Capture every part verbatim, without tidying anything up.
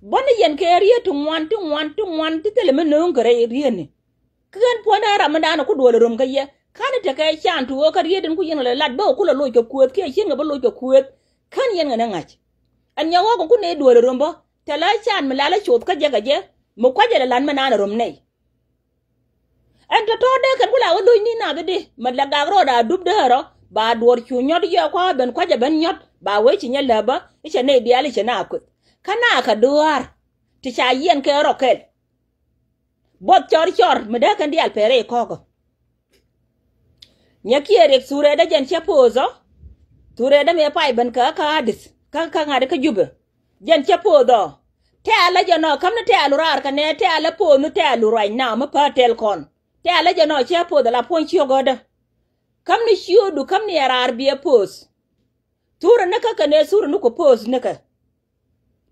Bä ni yɛn kɛ riet ti ŋuan, ti ŋuan, ti ŋuan, ti thilɛ mi nööŋ kɛ rɛy riet ni. Kä ɣän puɔ̱nydä ram mi da̱a̱n ku duɔl rom kä yɛ. Ka̱n tekɛ can ti ɣöö kä riet in ku yɛn lɛ lat bä ku lɛ loc kɛ kuëth kiɛ cieŋ kɛ bä loc kɛ kuëth. Ka̱n yɛn ŋɛ ni ŋa̱c. Ɛn nyɛ ɣɔ̱k ku nɛy duɔl rom bä. Thilɛ can mi lalä coth kä jɛ kɛ jɛ. Mi kua̱cɛ lɛ lat mi naan rom nɛy. Ɛn tɔ̱tɔ̱ dee kɛn ku la wä lo̱c ni nath di. Mɛ lɛ gak rɔɔd a dup dee rɔ. Ba duɔr cu nyɔt yɔɔk kua̱ ben kua̱cɛ ben nyɔt. Ba wee ci nyɛ lääbä. I̱ cɛ nɛy diaal i̱ cɛ na kueth. Kä na kɛ duaar. Ti ca yiɛn kɛ rɔ kɛl. Buɔth cɔr cɔr mi dee kɛn diaal pɛrɛ i̱ kɔ̱kä. Nyɛ kiɛ riɛk thurɛ dee jɛn cɛ poth ɔ. Thurɛ dee mi pay ben kä kä Adith kä kä ŋa̱t kä Jubɛ. Jɛn cɛ poth ɔ. Tɛ̈ɛ̈l ɛ jɛn ɔ, käm ni tɛ̈ɛ̈l ɣöö raar kɛ nɛ tɛ̈ɛ̈l ɛ poth ni tɛ̈ɛ̈l ɣöö ruac na mi pä tɛl kɔn. Tɛ̈ɛ̈l ɛ jɛn ɔ cɛ poth ala puɔ̱ny ciök ɣöödä. Käm ni ciöödu, käm ni ɛ raar biɛ poth. Thurɛ ni kä kɛ nɛ thurɛ ni ku poth ni kɛ.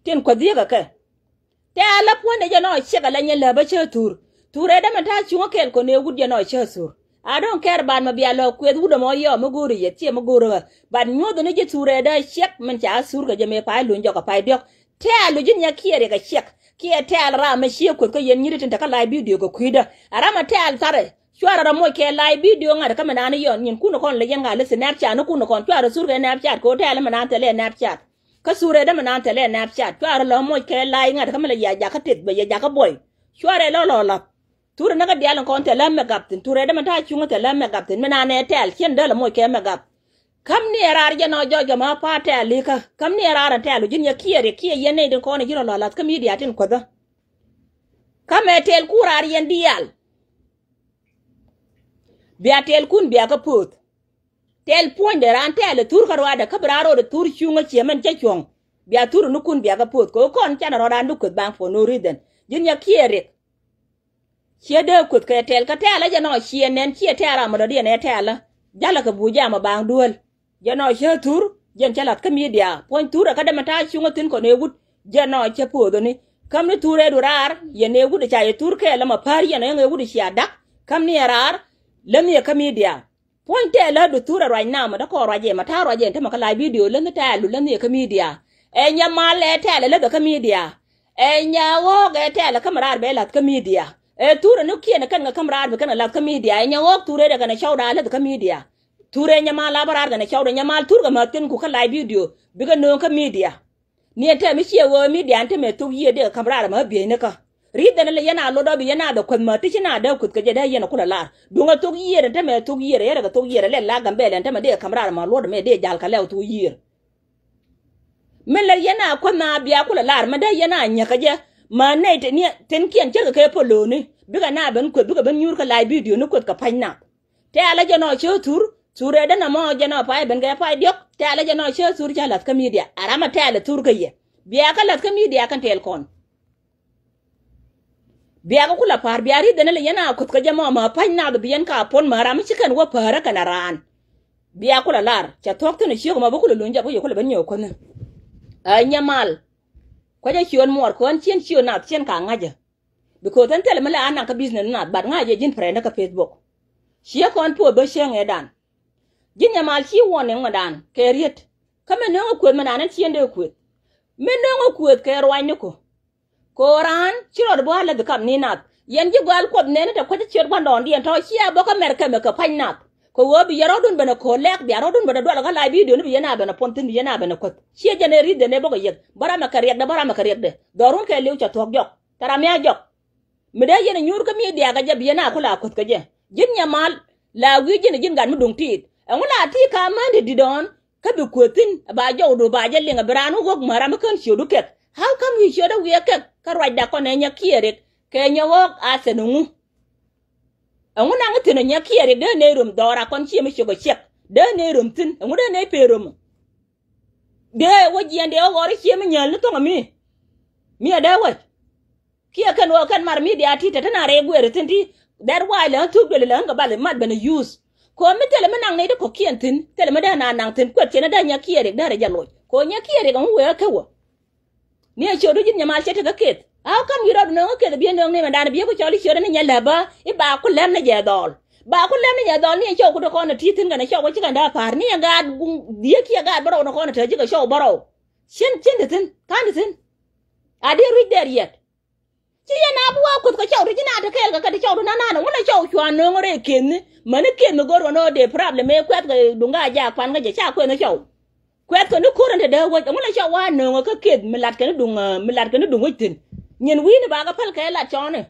Tin kuäth dhiekɛ kɛ. Tɛ̈ɛ̈l ɛ puɔ̱ny ni jɛn ɔ ciɛk ala nyɛ lääbä cä thur. Thurɛ dee mi ta̱a̱ cuŋä kɛɛl kɔn ɛ wut jɛn ɔ cä thur. I don't care ban mɛ bia lɔ kueth wut ɛmɔ yɔɔ mi go̱o̱ri yɛ thiɛ mi go̱o̱ri ɣä. But nyuɔ̱th ni ji̱ thurɛ dee ciɛk min ca thur kɛ jɛ mëë pay luny jɔk kɛ pay diɔ̱k. Tɛ̈ɛ̈l lu ji̱n nyɛ kiɛ riɛk ɛ ciɛk. Kiɛ tɛ̈ɛ̈l ram mɛ ciɛ kueth kä yɛn nyi̱ri tin te kä live video kɛ kui̱dä. A ram ɛ tɛ̈ɛ̈l tharɛ. Cuarɛ rɔ moc kɛ live video ŋa̱t kä mi naan yɔn nyin kun kɔn lɛ yɛn ŋa̱t lɛ Snapchat ni kun kɔn cuarɛ thur kɛ Snapchat kɛ ɣöö tɛ̈ɛ̈l mi naan thɛlɛ Snapchat. Kä thurɛ dee mi naan thɛlɛ Snapchat cuarɛ lɔ moc kɛ live ŋa̱t kä mi lɛ yɛ jakä teth bɛ yɛ jakä buɔy. Cuarɛ lɔ lɔ lath. Thurɛ ni kä diaal in kɔn thilɛ mɛ gap thi̱n. Thurɛ dee mi ta̱a̱ cuŋä thilɛ mɛ gap thi̱n. Mi naan ɛ tɛl cien dee lɛ moc kɛ mɛ gap. Käm ni ɛ raar jɛn ɔ jɔc kɛ ma pa̱a̱ tɛl ikä. Käm ni ɛ raar ɛn tɛl ɔ ji̱n yɛ kiɛ riɛk kiɛ yɛn nɛy tin kɔn ɛ ji̱n rɔ lɔ lath kä media tin kuäthä. Kä mɛ tɛl ku raar yɛn diaal. Bia tɛl kun bia kä poth. Tɛl puɔ̱nydɛ raan tɛl ɛ thur kä ruaadɛ kä bi raan ro̱o̱dɛ thur cuŋä ciɛ mɛn cä cuɔ̱ŋ. Bia thur ni kun bia kä poth kɛ ɣöö kɔn canɛ rɔ̱dan bi kueth baŋ for no reason. Ji̱n yɛ kiɛ riɛk. Ciɛ dee kueth kɛ tɛl kä tɛl ɛ jɛn ɔ ciɛ nɛn ciɛ tɛl ram mi dɔ̱diɛn ɛ tɛl ɛ. Jalɛ kɛ buc jam ɛ baŋ duel. Jɛn ɔ cä thur jɛn cä lath kä media puɔ̱ny thur ɛ kä dee mi ta̱a̱ cuŋä thi̱n kɔn ɛ wut. Jɛn ɔ cä pothäni. Käm ni thur ɛ du raar yɛn ɛ wut ɛ ca yɛ thur kɛɛl ɛ ma päär yɛn ɛ ŋɛ wut ɛ cia da̱k. Käm ni ɛ raar lämi ɛ kä media. Puɔ̱ny tɛɛl lätdu thurɛ ruac namä dee kɔn ruac ɛmɛ ta̱a̱ ruac ɛn tämɛ kä live video lätni tɛɛl lu lätni ɛ kä media. Ɛ nyɛ mal ɛ tɛɛl ɛ läth ɛ kä media. Ɛ nyɛ ɣɔ̱ɔ̱k ɛ tɛɛl ɛ käm raar bɛ lath kä media. Ɛ thurɛ ni kiɛn ɛ kɛn kɛ käm raar bɛ kɛn kɛ lath kä media ɛ nyɛ ɣɔ̱ɔ̱k thurɛ dee kɛn ɛ cɔwda läth ɛ kä media. Thurɛ nyɛ mal la bä raar kɛn ɛ cɔwda nyɛ mal thurkɛ mäth kɛn ku kä live video bikɛ nööŋ kä media. Ni ɛn tɛm i̱ ciɛ ɣöö mi diaal ɛn tɛmɛ thok yiëë dee kɛ ka̱m raar ɛmɛ ɣä bieynikä. Ri̱th ɛn ɛ lɛ yɛn a lot ɔ bi yɛn a dee kuäth mɛ ti ci na dee kueth kɛ jɛ dee yɛn a kulɛ lar duŋ ɛ thok yiëër ɛn tɛmɛ thok yiëër ɛ yɛn rɛ kɛ thok yiëër ɛ lɛ la Gambɛlɛ ɛn tɛmɛ dee kɛ ka̱m raar ɛmɛ luɔt ɛmɛ dee jal kɛ lɛ ɔ thok yiëër. Mi lɛ yɛn a kuäth na bia kulɛ lar mɛ dee yɛn a nyäk kɛ jɛ. Mɛ nɛy tin kiɛn ce̱tkɛ kɛ polo̱o̱ni bikɛ na ben kueth bikɛ ben nyuur kɛ live video ni kueth kɛ pa̱ny nath. Tɛ̈ɛ̈lä jɛn ɔ cä thur, thurɛ dee nɔmɔ jɛn ɔ pay ben kɛ pay diɔ̱k. Tɛ̈ɛ̈lä jɛn ɔ cä thur cä lath kä media. A ram a tɛ̈ɛ̈lä thur kä yɛ. Bia kä lath kä media kɛn tɛl kɔn. Bia kä kulɛ pa̱a̱r bia ri̱th dɛn lɛ yɛn a kuth kä jɛ mɔ ma pa̱ny nath bi yɛn ka puɔ̱n ma ram ci kɛn wä päärä kɛn a raan. Bia kulɛ lar cɛ thuɔ̱k thi̱n ciök ma bi kulɛ luny jɛ bi yɛ kulɛ ben nyɛ kuänh. Ɛ nyɛ mal. Kuecä ciöön muɔɔr kɔn cien ciöön nath cien ka ŋa̱cä. Because ɛn thilɛ mi la anaŋ kä business nath but ŋa̱cä ji̱n friend kä Facebook. Ciɛ kɔn puɔth bä cieŋ ëëdan. Ji̱n nyɛ mal ci warning mɛndan kɛ riet. Kä mi nööŋä kuëth mɛndan ɛn ci ɛn dee kuëth. Mi nööŋä kuëth kɛ ruacni ku. Kɛ ɣöö raan ci rɔɔd bä a läth kam ni nath yɛn ji̱ gɔal kuɔth nɛn ni te kuecä ciöt gua̱ndan diɛn tɔ̱ ci a bä kä mɛr kɛmɛ kɛ pa̱ny nath. Kɛ ɣöö bi yɛn rɔɔdun ben ɛ ko̱o̱l lɛɛk bia rɔɔdun ben ɛ dual kä live video ni bi yɛn a ben ɛ puɔn thi̱n bi yɛn a ben ɛ kuäth. Ciɛ jɛn ɛ ri̱th dee nɛ bä kɛ yieth bä ramɛ kɛ riɛkdɛ bä ramɛ kɛ riɛkdɛ. Dhɔrun kɛ liw cɛ thuɔ̱k jɔk. Tɛ ram mi a jɔk. Mi dee yɛn ɛ nyuur kä media kɛ jɛ bi yɛn a ku la kuäth kɛ jɛ. Ji̱n nyɛ mal la wi̱i̱ ji̱n ɛ ji̱n gat mi duŋ tiit. Ɛŋu la ti ka män ti di̱t ɔ̱ɔ̱n kä bi kuäth thi̱n ɛ ba jɔwdu ba jɛ liŋ ɛ bi raan wä ɣöök män ram mi kän ciötdu kɛk. How come wi̱i̱ ciötdä wi̱i̱ ɛ kɛk kä ruacda kɔn ɛ nyɛ kiɛ rik kɛ nyɛ ɣɔ̱ɔ̱k a thɛn ɛŋu? Ɛŋu naŋ thi̱n ɛ nyɛ kiɛ rik dee nɛy röm dhɔra kɔn ciɛ mi ciök ɛ ciɛk dee nɛy röm thi̱n ɛŋu dee nɛy pee röm? Dee wä jiɛn dee wä ɣɔr i̱ ciɛ mi nyääl ni thɔŋ ɛ mi. Mi ɛ dee wec. Kiɛ kɛn ɣöö kɛn mar media ti te te na rɛy gueeri thi̱n ti. That why lɛ ɣän thuk duël lɛ ɣän kɛ bal mat ben ɛ use. Kɛ ɣöö mi thilɛ mi naŋ nɛy ti kɔ̱kiɛn thi̱n thilɛ mi dee na naŋ thi̱n kuɛth ciɛn ɛ dee nyɛ kiɛ rik dee rɛ jɛ loc kɛ ɣöö nyɛ kiɛ rik ɛŋu wëë kä wä. Ni ɛ ciötdu ji̱n nyɛ mal cɛ tekɛ keth. How come wi̱i̱ rɔɔdu nööŋä keth ɛ biɛ nööŋ ni mɛ dan ɛ biɛ ku cɔl i̱ ciötdä ni nyɛ lɛ bä i̱ ba ku lɛm ni jɛ dhɔl. Ba ku lɛm ni jɛ dhɔl ni ɛ cɔw ku te kɔn ɛ ti thi̱n kɛn ɛ cɔw ku ci kɛn dee pa̱a̱r ni ɛ gaat guŋ dhiee kiɛ gaat bärɔw ni kɔn ɛ te ji̱ kɛ cɔw bärɔw. Cien cien te thi̱n ka̱n te thi̱n. A dee ruic dee riɛt. Ci yɛn a bi wa kueth kɛ cɔw ti ci na te kɛɛl kɛ kɛ ti cɔw ti na naan ŋun la cɔw cua nööŋ rɛy keni mäni keni go̱r kɛ nöö dee problem ëë kuɛth kɛ duŋ ka jaak pan kä jɛ ca kueth ni cɔw. Kuɛth kɛ ni ko̱r in te dee wec ŋun la cɔw wa nööŋ kä keth mi lat kɛ ni duŋ mi lat kɛ ni duŋ wec thi̱n. Nyin wi̱i̱ni ba kɛ päl kɛ lat cɔɔni.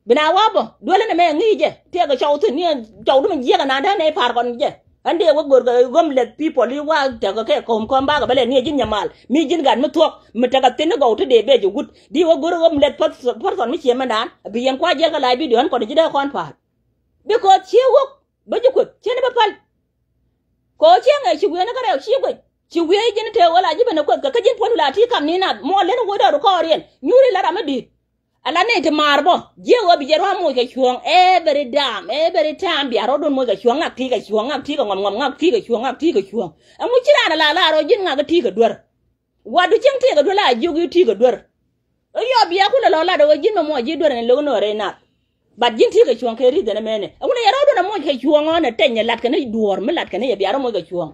Bi na wa bä duel ni mɛ ŋi̱i̱c jɛ tëëkɛ cɔw thi̱n ni cɔw di mi jiɛk ɛnan dee nɛy pa̱a̱r kɔn jɛ. Ɣän dee wä go̱r kɛ ɣöm lɛth people i̱ wa tekɛ kɛ ko̱m kɔn bakɛ bä lɛ ni ɛ ji̱n nyɛ mal mi ji̱n gat mi thuɔ̱k mi tekɛ thi̱n ni gɔw ti dee bee jɛ wut di wä go̱r ɣöm lɛth person mi ciɛ mɛndan bi yɛn kua jiɛk kɛ la̱a̱c bidio ɣän kɔn ji̱ dee kɔn pa̱a̱r. Because cië wok bä ji̱ kueth ciɛ ni bä päl. Kɛ ɣöö ciɛ ŋɛc ci wiee ni kä rɛw cië guec ci wiee ji̱n tëë ɣöö la ji̱ ben ɛ kueth kɛ kä ji̱n puɔ̱ndu la ti kam ni nath muɔ len wecdɛ rukɔɔr yɛn nyuuri la ram mi di̱i̱t. Ala nɛy ti maar bä jiɛ ɣöö bi jɛ ruac moc kɛ cuɔ̱ɔ̱ŋ every time every time bia rɔɔdun moc kɛ cuɔ̱ɔ̱ŋ ŋak ti̱i̱ kɛ cuɔ̱ɔ̱ŋ ŋak ti̱i̱ kɛ ŋɔm ŋɔm ŋak ti̱i̱ kɛ cuɔ̱ɔ̱ŋ ŋak ti̱i̱ kɛ cuɔ̱ɔ̱ŋ. Ɛŋu ci raan ala la rɔɔ ji̱n ŋak ti̱i̱ kɛ duer. Watdu cieŋ ti̱i̱ kɛ duer la jiök i̱ ti̱i̱ kɛ duer. Ɛ yɔ bia kulɛ lɔ lat ɛ ɣöö ji̱n mɛ muɔc ji̱ duer ɛn lo̱k ni ɣöö rɛy nath. But ji̱n ti̱i̱ kɛ cuɔ̱ɔ̱ŋ kɛ ri̱th ɛn ɛmɛnɛ ɛŋu ni yɛ rɔɔdun ɛ moc kɛ cuɔ̱ɔ̱ŋ ɣɔn ɛ tɛny ɛ lat kɛ ni duɔ̱ɔ̱r mi lat kɛ ni yɛ bia rɔ moc kɛ cuɔ̱ɔ̱ŋ.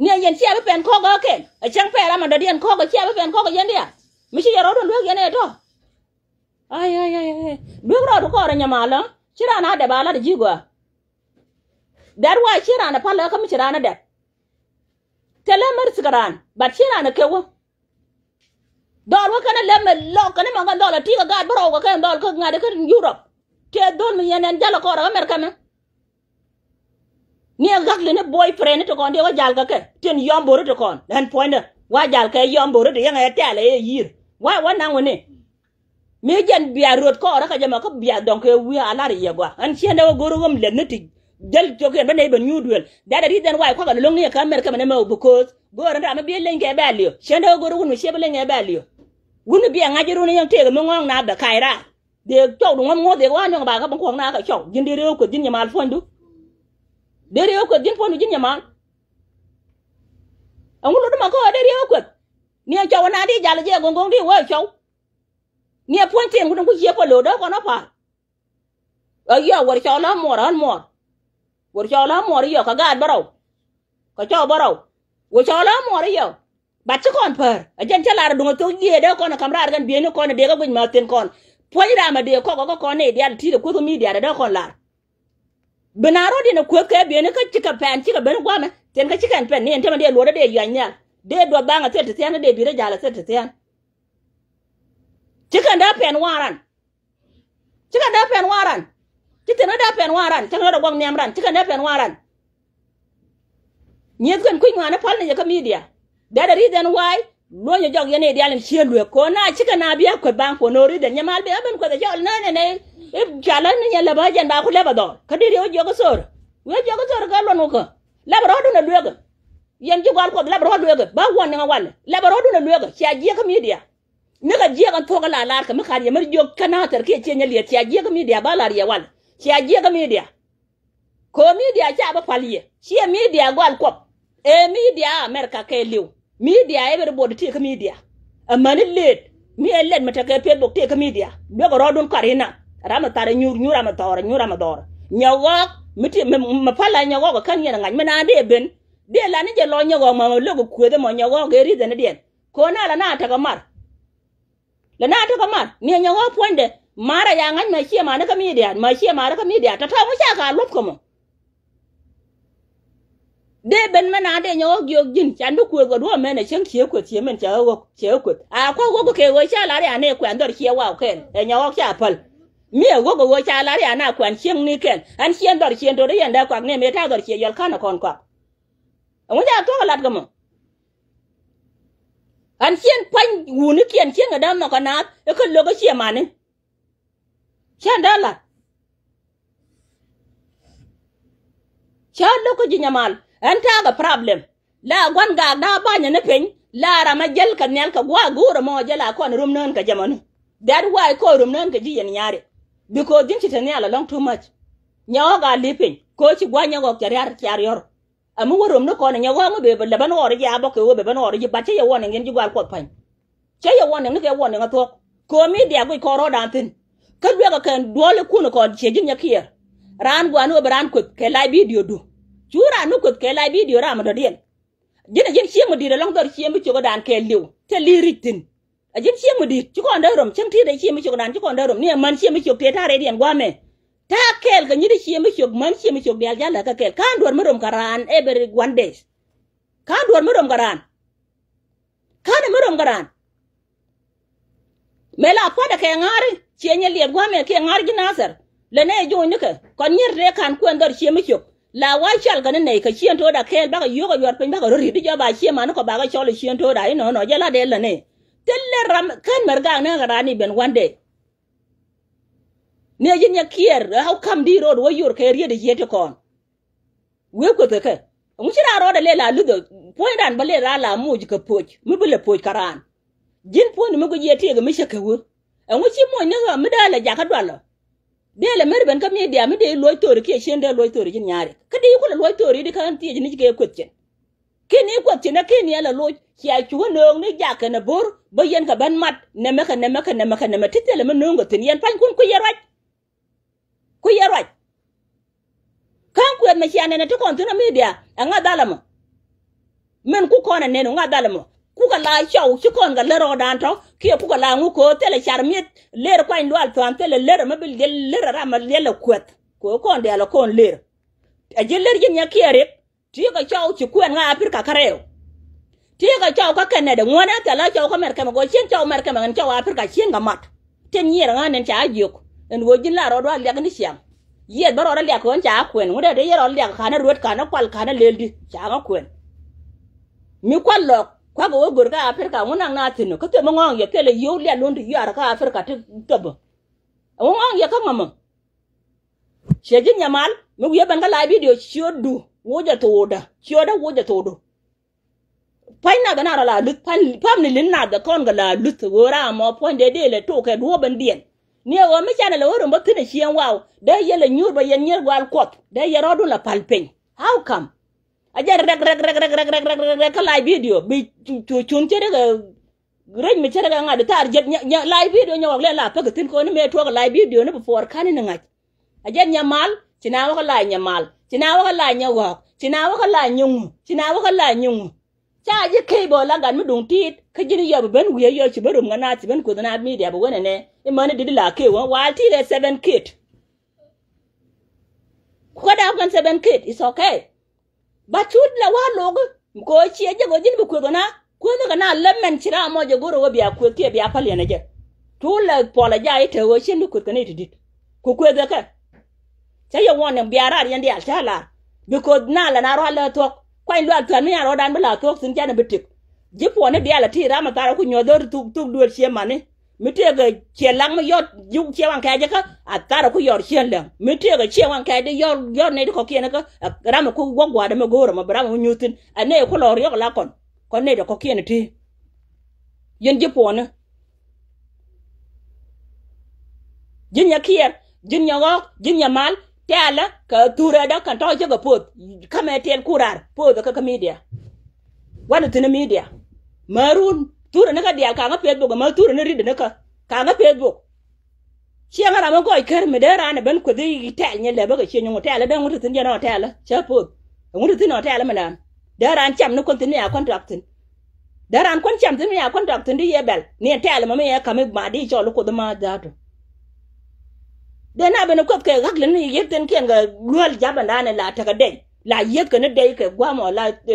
Ni a yɛn cia bi pɛn kɔk kä kɛn a cäŋ pɛn ram a dɔ̱diɛn kɔk a cia bi pɛn kɔk a yɛn dia. Mi ci yɛ rɔɔdun luek yɛn ɛ tɔ. Ai ai ai ai. Luek rɔɔdu kɔɔr a nyamal ɔ ci raan a dɛp a lat a ji̱ gɔaa. That why ci raan a pal kä mi ci raan a dɛp. Thilɛ mär thik raan but ci raan a kewä. Dhɔl wä kɛn a lɛm mɛ lɔk kɛn imɔ kɛn dhɔl a ti̱i̱ kɛ gaat bärɔw kɛ kɛn dhɔl kä ŋa̱t kä Europe. Tëë dhol mi yɛn ɛn jal a kɔɔr a America mɛ. Ni a gak lini boyfriend ti kɔn di wä jal kɛ kɛ tin yɔm bori ti kɔn ɛn puɔ̱nydä wa jal kɛ yɔm bori ti yɛŋɛ tɛl ɛ yir wa wa naŋ wini. Mi jɛn bia ruot kɔɔrä kä jɛ mɛ kä bia dhɔŋ kɛ wi̱i̱ a lar yɛ gua ɛn ciɛndɛ wä go̱r ɣöm lɛth ni ti jäl cok yɛn bä nɛy ben nyuur duël. That the reason why kuakɛ lo̱ŋ ni kɛ America mɛ ni mɛ because go̱o̱r ɛn ram mi bi leny kɛ bɛ liö ciɛndɛ wä go̱r wun mi ciɛ bi leny kɛ bɛ liö. Wun mi bia ŋa̱c run yɛn tëëk mi ŋɔ̱ɔ̱ŋ na bɛ ka̱c raar. Dee cɔw du ŋɔm ŋo̱o̱th dee wä nyɔk ba kä bi kuɔk na kɛ cɔw ji̱n dee ree wä kueth ji̱n nyɛ mal puɔ̱nydu. Dee ree wä kueth ji̱n puɔ̱nydu ji̱n nyɛ mal. Ɛŋu lot ma kä dee ree wä kueth. Ni ɛ cɔw na di jal jɛ go̱ŋ go̱ŋ di wä cɔw. Ni ɛ puɔ̱ny tin ku tin ku ciɛ pä lo̱o̱dä kɔn ɔ pa̱a̱r. Ɛ yɔ wär cɔw la muɔr ɣän muɔr. Wär cɔw la muɔr yɔ kɛ gaat bärɔw. Kɛ cɔw bärɔw wä cɔw la muɔr yɔ. Bat ci kɔn päär a jɛn cä lar a duŋ a thok jiëëdä kɔn a ka̱m raar kɛn bieyni kɔn a dee kä guic ma thi̱n kɔn. Puɔ̱ny ram a dee kɔk kä kɔn nɛy diaal ti̱i̱t a kueth kä midia dee kɔn lar. Bi na rɔ̱diɛn a kueth kɛ bieyni kä cikɛ pɛn cikɛ ben gua̱mɛ thi̱n kä cikɛn pɛn ni ɛn temɛ dee luɔt a dee yuac nhial. Dee duɔth baŋ a thil ti thian a dee bi̱i̱t a ja̱l a thil ti thian. Ci kɛn dee pɛn waran. Ci kɛn dee pɛn waran. Ci thi̱n dee pɛn waran ci kɛn dee guaŋ nhiam ran ci kɛn dee pɛn waran. Nyieth kɛn kui̱ ŋuani pal ni yɛ kä midia. That the reason why luɔ̱nyɛ jɔk yɛn i̱ dial in cië luek ko̱n na cikɛ na bia kueth baŋ for no reason nyɛ mal bia ben kueth a cɔl nɛnɛ nɛ. I̱ cɔal ni nyɛ lɛp a jɛn ba ku lɛp a dhɔr kä diri wä jiɔk a thor. Wä jiɔk a thor kä luɔn wä kä lɛp a rɔɔdun a luek. Yɛn ji̱ gɔal kuɔth lɛp a rɔɔd luek ba wuɔn niŋ a wal lɛp a rɔɔdun a luek cia jiɛ kä midia. Ni kɛ jiɛk ɛn thuɔ̱k ɛ la lar kɛ mi ka̱r yɛ mär jiök kä na̱thɛr kiɛ ciɛ nyɛ liɛth cia jiɛk kä midia ba lar yɛ wal. Cia jiɛk kä midia. Kɛ ɣöö midia ca bä pal yɛ ciɛ midia gɔal kuɔth. Ëë midia America kɛɛliw. Midia everybody tëë kä midia. Amäni lëët mi ɛ lɛt mi tekɛ Facebook tëë kä midia duekɛ rɔɔdun kɔarinä. Ram mi thar ɛ nyuur nyuur ram mi thɔɔr ɛ nyuur ram mi dhɔɔr. Nyɛ ɣɔɔk mi ti mi pal ɛ nyɛ ɣɔɔk ɛ kän yɛn ɛ ŋa̱c mi naan dee ben. Dee la ni jɛ lɔ nyɛ ɣɔɔk ma lök ɛ kueeth ɛmɔ nyɛ ɣɔɔk ëë ri̱th ɛn diɛn. Ko̱n na la na tekɛ mar. Lɛ na tekɛ mar ni ɛ nyɛ ɣɔ̱k puɔ̱nydɛ. Mar ɛ ya ŋa̱c mɛ ciɛ mani kä midia mɛ ciɛ mani kä midia tɔ̱tɔ̱ ŋu ca ka luɔ̱p kä mɔ. Dee ben mɛ na dee nyɛ ɣɔ̱k jiök ji̱n can bi kuëëth kɛ duɔ̱ɔ̱p mɛn ɛ cäŋ cië kueth cië mɛn cɛ ɣä ɣɔ̱k cɛ ɣä kueth a kua̱k ɣɔ̱k kɛ ɣöö ca lar ya ni kuɛn dhɔr ciɛ waw kɛn ɛ nyɛ ɣɔ̱k ca päl. Mi ɛ ɣɔ̱k ɛ ɣöö ca lar ya na kuɛn cieŋ ni kɛn ɛn ciɛn dhɔr ciɛn to̱t ɛ yɛn dee kuak ni mëë ta̱a̱ dhɔr ciɛ yɔl ka̱n ɛ kɔn kuak. Ɛŋu ca thuɔ̱k ɛ lat kä mɔ. Ɣän ciɛn pua̱ny wunikiɛn cieŋ kɛ däm nhɔk kɛ naath ɛ kä lo̱k ɛ ciɛ mani. Cä däl lat. Cä lo̱k kä ji̱ nyamal ɣän ta̱a̱ kɛ problem. La gua̱n gaak da̱a̱ ba̱nyɛ ni piny la ram ɛ jäl kɛ nhial kɛ gua̱a̱ go̱o̱r ɛmɔ jäl a kɔn rom nään kɛ jɛ mɔni. That why kɔn rom nään kɛ ji̱ yɛn nyaari. Because ji̱n ci te nhial alɔ̱ŋ too much. Nyɛ ɣɔ̱k a li̱p piny kɛ ɣöö ci gua̱ny nyɛ ɣɔ̱k cɛ riar cia riɔ̱r. Ami wä rom ni kɔn nyɛ ɣɔ̱ɔ̱ŋ i̱ bee bɛ lɛ bä nuɔɔri ji̱ a bä kɛ ɣöö bɛ bä nuɔɔri ji̱ bat cä yɛ warning yɛn ji̱ gual kuɔth pa̱ny. Cä yɛ warning ni kɛ warning a thuɔ̱k. Kɛ ɣöö midia guic kɔn rɔɔdan thi̱n. Kä luɛkɛ kɛn duɔlikun kɔn ciɛ ji̱n nyɛ kiɛɛr. Raan gua̱a̱ni ɣöö bɛ raan kueth kɛ live video du. Cu raan ni kueth kɛ live video ram mi dɔ̱diɛn. Ji̱n a ji̱n cieŋ mi di̱i̱t ɛlɔ̱ŋ dhɔr cieŋ mi ciök ɛ daan kɛɛl li̱w. Te li̱i̱ ri̱c thi̱n. A ji̱n cieŋ mi di̱i̱t ci kɔn dee rom, cieŋ ti̱i̱t ɛ cieŋ mi ciök daan ci kɔn dee rom. Ni ɛmän cieŋ mi ciök tëë ta̱a̱ rɛydiɛn gua̱a̱mɛ. Ta̱a̱ kɛɛl kɛ nyi̱t cieŋ mi ciök, män cieŋ mi ciök diaal ja̱l lɛ kɛ kɛɛl. Ka̱n duɔ̱r mi rom kɛ raan every one days. Ka̱n duɔ̱r mi rom kɛ raan. Ka̱n mi rom kɛ raan. Mëë la puɔ̱t ɛ kɛ ŋa̱ri, ciɛ nyɛ liɛth gua̱a̱mɛ kiɛ ŋa̱ri ji̱ Nathɛr. Lɛ nɛ jo̱o̱ny nikɛ kɔn nyier tëë ka̱n kuɛn dhɔr cieŋ mi ciök. La wa cɔal kɛ ni nɛy kɛ cieŋ to̱o̱da kɛɛl bakɛ yio̱k ɛ yuɔr piny bakɛ rɔ ri̱t i̱ jɔp a cieŋ mani kɔ bakɛ cɔl i̱ cieŋ to̱o̱da i̱ nɔnɔ jɛ la dee lɛ ni. Thil lɛ ram kän mɛr gak ni kɛ raan i̱ ben one day. Ni ji̱n nyɛ kiɛɛr, how come di road wä yor kɛ riet i̱ yiet i̱ kɔn. Wee kueth kɛ kɛ. Ɛŋu ci raan rɔɔdɛ lɛ la luth ɛ puɔ̱nydan bä lɛ raan la moc kɛ poc mi bi lɛ poc kä raan. Ji̱n puɔ̱nydu mi guic yɛ tiɛɛk mi cä kɛ wee. Ɛŋu ci moc ni ɣä mi dee lɛ jakä dualɔ. Dee lɛ mer ben kä midia mi dee luɔc thori kiɛ cien dee luɔc thori ji̱n nyaari. Kä di kulɛ luɔc thori di kä ɣän thiec ni ci kɛ kueth cin. Kiɛ ni kueth cin ɛ kiɛ ni ɛ lɛ loc cia cukä nööŋ ni jak kɛn ɛ bo̱r bä yɛn kɛ ben mat nɛmɛ kɛ nɛmɛ kɛ nɛmɛ kɛ nɛmɛ ti thilɛ mi nööŋ kɛ thi̱n yɛn pa̱nykun kui̱ yɛ ruac. Ku yɛ ruac. Kä kuɛth mɛ cia nɛn ɛ ti kɔn thi̱n ɔ midia ɛ ŋa̱th dhalä mɔ. Min ku kɔn ɛ nɛn ɔ ŋa̱th dhalä mɔ. Kukɛ la cɔw ci kɔn kɛ lär ɔ dan tɔ kiɛ kukɛ la ŋu ko̱o̱th thilɛ car mi̱eth lër kuany lual thuan thilɛ lär ɛ mi bi liɛl lär ɛ ram ɛ liɛl ɛ kuɛth. Ko̱o̱th kɔn diaal ɛ kɔn lër. Ɛ ji̱ lär ji̱n nyɛ kiɛ rik. Ti̱i̱ kɛ cɔw ci kuɛn ŋa Aprika kärɛw. Ti̱i̱ kɛ cɔw kä Kɛnɛdɛ ŋuɔ̱nɛ thilɛ cɔw kä Mɛrkɛmɛ gɔɔ cien cɔw Mɛrkɛmɛ ŋɛn cɔw Aprika cien kɛ mat. Tin nyier ŋa̱n ɛn ca jiök ɛn ɣöö ji̱n la rɔɔd wa liak ni ciaŋ. Yiɛth bä rɔɔd liak kɛ ɣän ca kuɛn ŋut dee yɛ rɔɔd liak ka̱n ruet ka̱n kual ka̱n lël di ca ŋä kuɛn. Mi kual lɔɔk kua̱k ɣöö gör kä Aprika ŋut naŋ na thi̱n kä thil mi ŋɔ̱ɔ̱ŋ yɛ thilɛ yio̱w liak lun ti yuaar kä Aprika ti thöpä. Ɛŋu ŋɔ̱ɔ̱ŋ yɛ kä ŋämä. Ciɛ ji̱ nyamal mi wi̱i̱ ben kä live video ciötdu wocɛ thokdä ciötdä wocɛ thokdu. Pa̱ny nath ɛn a rɔ la luth pa̱ny pam ni li̱n nath ɛ kɔn kɛ la luth ɣöö ram mɔ puɔ̱ny dee dee lɛ tok kɛ duɔ̱ɔ̱p ɛn diɛn. Ni ɛ ɣöö mi canɛ lɛ ɣöö rum bä thi̱n ɛ cieŋ waw dee yɛn lɛ nyuur bä yɛn nyier gual kuɔth dee yɛn rɔɔdun la pal piny. How come? A jɛ rɛk rɛk rɛk rɛk rɛk rɛk rɛk rɛk kä live video bi cu- cu- cun cä rɛk ɛ Rec mi cärä kɛ ŋa̱t di thar jek nyɛ nyɛ live video nyɛ ɣɔk lɛ la pek thi̱n koni mëë tuɔk live video ni bi puɔr kani ni ŋa̱c. A jɛn nyɛ mal ci na wä kä la nyɛ mal ci na wä kä la nyɛ ɣɔk ci na wä kä la nyɛ ŋu ci na wä kä la nyɛ ŋu. Ca ji̱ key bä la gat mi duŋ ti̱i̱t kä ji̱n yɔ bi ben wiee yɔ ci ben rum ŋä na ci ben kuoth na media bi wen ɛnɛ. Imani dit la key wä wal ti̱i̱t ɛ seven kid. Ku kä dap kɛn seven kid is okay. Ba cut la wa loki ko ciɛ jɛ ko ji̱n bi kueth kɛ na kueth kɛ na lɛ mɛn ci ram mɔ jɛ go̱r wä bia kueth kiɛ bia päl yɛn ɛ jɛ. Tuul lɛ puɔl ɛ jay te wä cien bi kueth kɛ ni ti dit ku kueth kɛ. Cä yɛ wɔn ni bia rar yɛn diaal cä lar. Because na lɛ na rɔ lɛ thuɔk kuany lual thuan mi yan rɔ dan bi la thuɔk thin canɛ bi tik. Ji̱ puɔni diaal ɛ ti ram ɛ thar ɛ ku nyuɔth dhor thuk thuk duel ciɛ mani. Mi tëëkɛ ciɛ laŋ mi yɔt ji̱ ciɛ waŋ kɛɛc kä a thar ɛ ku yɔr ciɛ läŋ mi tëëkɛ ciɛ waŋ kɛɛc di yɔr yɔr nɛy ti kɔ̱kiɛn kä ram ɛ ku wä gua̱a̱dɛ mi go̱o̱rɛ mɔ bi ram ɛ wä nyuth thi̱n ɛ nɛy ku lɔɔr yɔk la kɔn kɔn nɛy ti kɔ̱kiɛn ti. Yɛn ji̱ puɔ̱ni ji̱n nyɛ kiɛɛr ji̱n nyɛ ɣɔ̱ɔ̱k ji̱n nyɛ mal tɛɛlä kɛ thurɛ däk kɛn tɔ̱ cä kɛ poth. Kä mɛ tɛɛl ku raar poth kä kä media. Wanɛ thi̱n media. Mä run thurɛ ni kä diaal kaŋä Facebook mä thurɛ ni rit ni kä kaŋä Facebook. Ciɛ ŋä ram mi gɔɔc kär mi dee raan ɛ ben kueth i̱ tɛɛl nyɛ lɛ bä kɛ ciɛ nyuŋ tɛɛl dee ŋut thi̱n jɛ nɔ tɛɛl cä poth. Ŋut thi̱n nɔ tɛɛl mi naan dee raan cam ni kueth thi̱n mi a contract thi̱n. Dee raan kuän cam thi̱n mi ya contract thi̱n di yɛ bɛl ni ɛn tɛɛl mɔ mi yɛ ka̱m i̱ ma di cɔl i̱ kuoth i̱ ma dha̱a̱tu. Dee na ben i̱ kueth kɛ ɣäk lin i̱ yieth thi̱n kiɛn kɛ luäl ja̱p ɛn da̱a̱n i̱ la tekɛ dɛy la yieth kɛ ni dɛy kɛ gua̱a̱m ɔ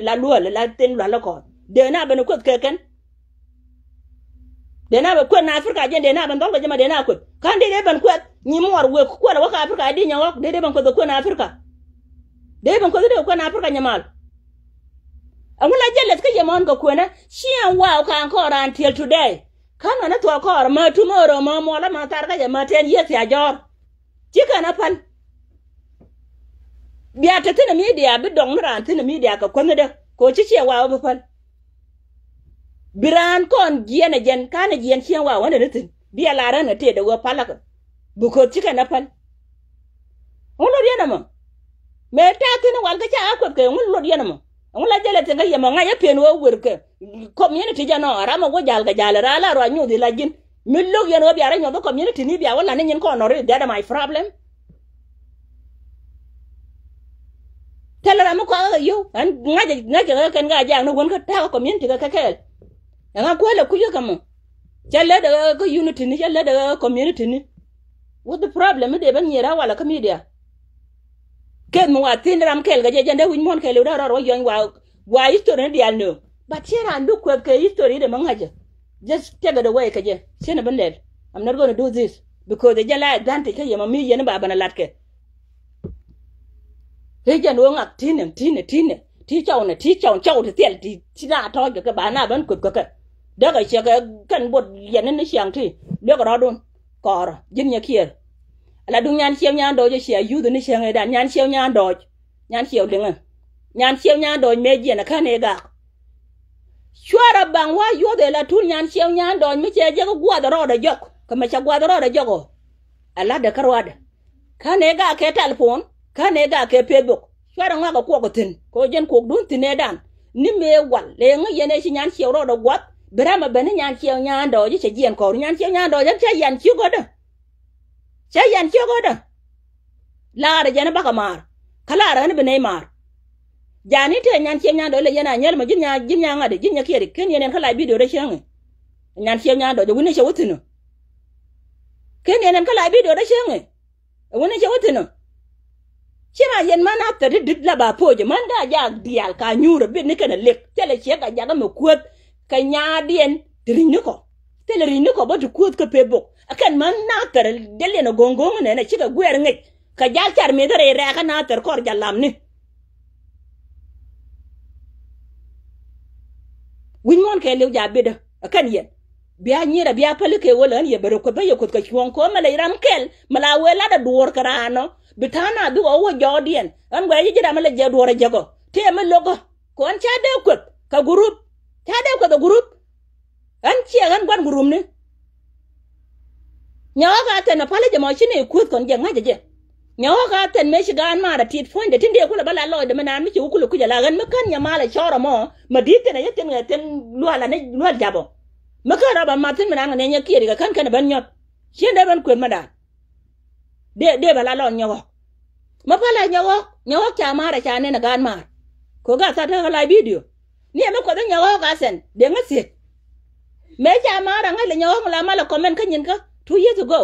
la luäl la thi̱n luäl ikɔn dee na ben i̱ kueth kɛ kɛn. Dee na ben kueth na Africa jɛn dee na ben dhɔl kɛ jɛ ma dee na kueth ka̱n dee dee ben kueth nyi muɔr wek kueth wä kä Africa di nyɛ ɣɔk dee dee ben kueth kɛ kueth na Africa. Dee ben kueth dee kɛ kueth na Africa nyɛ mal. Ɛŋu la jɛ leth kä yɛ mɔn kɛ kuenä ciɛ waw ka̱a̱ŋ kɔɔr until today. Kä mɛn ni thuɔɔk kɔɔr ma tomorrow ma muɔlä ma thar kä jɛ ma ten yieth thia jɔɔr. Ci kɛn a päl. Bia te thi̱n ɛ media bi dɔŋ ni raan thi̱n ɛ media kɛ kuänh ni dee ko ci ciɛ waw bi päl. Bi raan kɔn jiɛn ɛ jɛn ka̱n ɛ jiɛn ciɛ waw ɣän ɛ ni thi̱n bia la rän ɛ tëëdɛ wee palakä. Because ci kɛn a päl. Ŋun lot yɛn ɛmɔ mëë tɛ̈th thi̱n wal kä ca a kueth kɛ ŋun lot yɛn ɛmɔ. Ŋun la jɛlɛ thi̱n kä yɛmɔ ŋa̱c ɛ piɛn wee wer kɛ community jɛ nɔ ram ɛ wä jal kɛ jal ɛ raa la rɔ a nyuuth ila ji̱n mi lo̱k yɛn wä bia rɔ nyuɔth kä community ni bia wä la ni nyin kɔn nɔ ri that my problem. Thilɛ ram mi kɔakä kɛ yio̱w. Ɛn ŋa̱cɛ ŋa̱cɛ kɛ kɛn ka jaak ni wän kä ta̱a̱ kä community kä kɛɛl. Ɛŋa kuäl ɛ kui̱ kä mɔ. Cä lät ɛ kä unity ni, cä lät ɛ kä community ni. What the problem mi dee bä nyier a walɛ kä media? Keth mi wa thin ram kɛɛl kɛ jɛ jɛn dee wi̱c muɔ̱n kɛɛl iw dee rɔɔd wä yɔny wa, wa history ni diaal nööŋ. But ciɛ raan bi kueth kɛ history dee mi ŋa̱cɛ. Just take it away kɛ jɛ. Ciɛ ni bi lɛl. I'm not gonna do this. Because ɛ jɛn la advantage kä yɛ ma mi yɛn ba bänä latkɛ. Ri jɛn wee ŋak ti̱nɛ ti̱nɛ ti̱nɛ ti cɔwnɛ ti cɔwn cɔw ti thil ti ti na tɔ̱ɔ̱c kɛ kɛ ba na ben kueth kɛ kɛ. Dee kɛ ciɛ kɛ kɛn buɔt yɛn ni ciaŋ ti luek rɔɔdun. Kɔɔrɔ ji̱n nyɛ kiɛɛr. Ala duŋ nyan ciɛw nyan dɔɔc ɛ ciɛ yuth ni ciɛŋ ëëdan nyan ciɛw nyan dɔɔc. Nyan ciɛw liŋɛ. Nyan ciɛw nyan dɔɔc mëë jiɛn ɛ kän ëë gak. Cuarɛ baŋ wa yuɔth ëë la tun nyan ciɛw nyan dɔɔc mi cɛ jek guath rɔɔdɛ jɔk kɛ mɛ cɛ guath rɔɔdɛ jɔk ɔ. Ɛ latdɛ kä ruaadɛ. Kä nɛ gak kɛ telephone, kä nɛ gak kɛ Facebook. Cuarɛ ŋɔak kɛ kuɔk kɛ thi̱n kɛ ɣöö jɛn kuɔk duun thi̱n ëëdan. Ni mëë wal lɛ ŋäc yɛn ëë ci nyan ciɛw rɔɔdɛ guath bi ram ɛ ben ni nyan ciɛw nyan dɔɔc i̱ cɛ jiɛn kɔɔr nyan ciɛw nyan dɔɔc ɛn cä yan ci gɔ̱dä. Cä yan ci gɔ̱dä. Laarɛ jɛn i̱ bakɛ maar kä laarɛ ɣän i̱ bi nɛy maar. Jani tëë nyan ciɛw nyan dɔɔc lɛ yɛn a nyäl mɛ ji̱n nya ji̱n nya ŋa̱t i̱ ji̱n nya kiɛɛr i̱ ken yɛn ɛn kä lac bidio rɛ cäŋ i̱. Nyan ciɛw nyan dɔɔc ɛ wi̱n i̱ cɛ wä thi̱n i̱. Ken yɛn ɛn kä lac bidio rɛ cäŋ i̱. Ɛ wuni cɛ wä thi̱n ɔ. Ci ma yɛn ma na thɛr ti di̱t la ba poc ɛ man da jak diaal ka nyuur ɛ bit ni kɛn ɛ lek thilɛ ciek a jak ɛmɛ kuäth. Kɛ nyaadiɛn ti ri̱c ni kɔ thilɛ ri̱c ni kɔ bä ti kuäth kä pebok ɛ kɛn ma na thɛr deliɛn ɛ go̱ŋ go̱ŋ nɛn ɛ cikɛ guɛɛr ŋic. Kɛ jal car mi̱eth rɛy rɛɛkä na thɛr kɔr jal lam ni. Wi̱c muɔ̱n kɛ li̱w ja bitdä ɛ kɛn yɛn. Bia nyirɛ bia päli kɛ wä lɛ ɣän yɛ bɛ rɛ kueth bä yɛ kueth kɛ cuɔ̱ɔ̱ŋ kɛ ɣän mɛ lɛ ram kɛl mɛ la wee latdɛ duɔ̱ɔ̱r kɛ raan ɔ. Bi ta̱a̱ na dhuk ɔ wä jɔɔdiɛn ɣän guɛc ji̱ ji̱ ram mɛ lɛ jɛ duɔ̱ɔ̱r ɛ jɛ kɔ tëë mi lo̱kä. Kɛ ɣän ca dee kueth kɛ gurup ca dee kueth ɛ gurup. Ɣän ciɛ ɣän gua̱n gurupni. Nyɔɔk a thɛn a pal jɛ mɔ ci nɛ kuth kɔn jɛ ŋa̱c jɛ. Nyɔɔk a thɛn mëë ci gaan maar a tit puɔ̱nydɛ tin dee kulɛ bä la lɔcdɛ mi naan mi ci wä kulɛ kui̱c a la ɣän mi kän nyɛ mal a cɔr a mɔ. Ma di̱t thɛn a yɛ thɛn ɛ thɛn lual a ni lual jabɔ. Mi kän rɔ ba mat thin mi naan kɛ nɛ nyɛ kiɛɛr ikɛ kän kɛn a ben nyɔt. Cien dee ben kueth ma daan. Dee dee bɛ la lɔn nyɔk ɣɔk. Ma pälɛ nyɔk ɣɔk nyɔk ɣɔk ca maar a ca nɛn a gaat maar. Ko̱ gaat tha̱t kä la bidio. Ni ɛmɛ kuɔth nyɔk ɣɔk a thɛn dee ŋä thiec. Mëë ca maar a ŋäc lɛ nyɔk ɣɔk la mal a kɔmɛn kä nyin kä two years ago.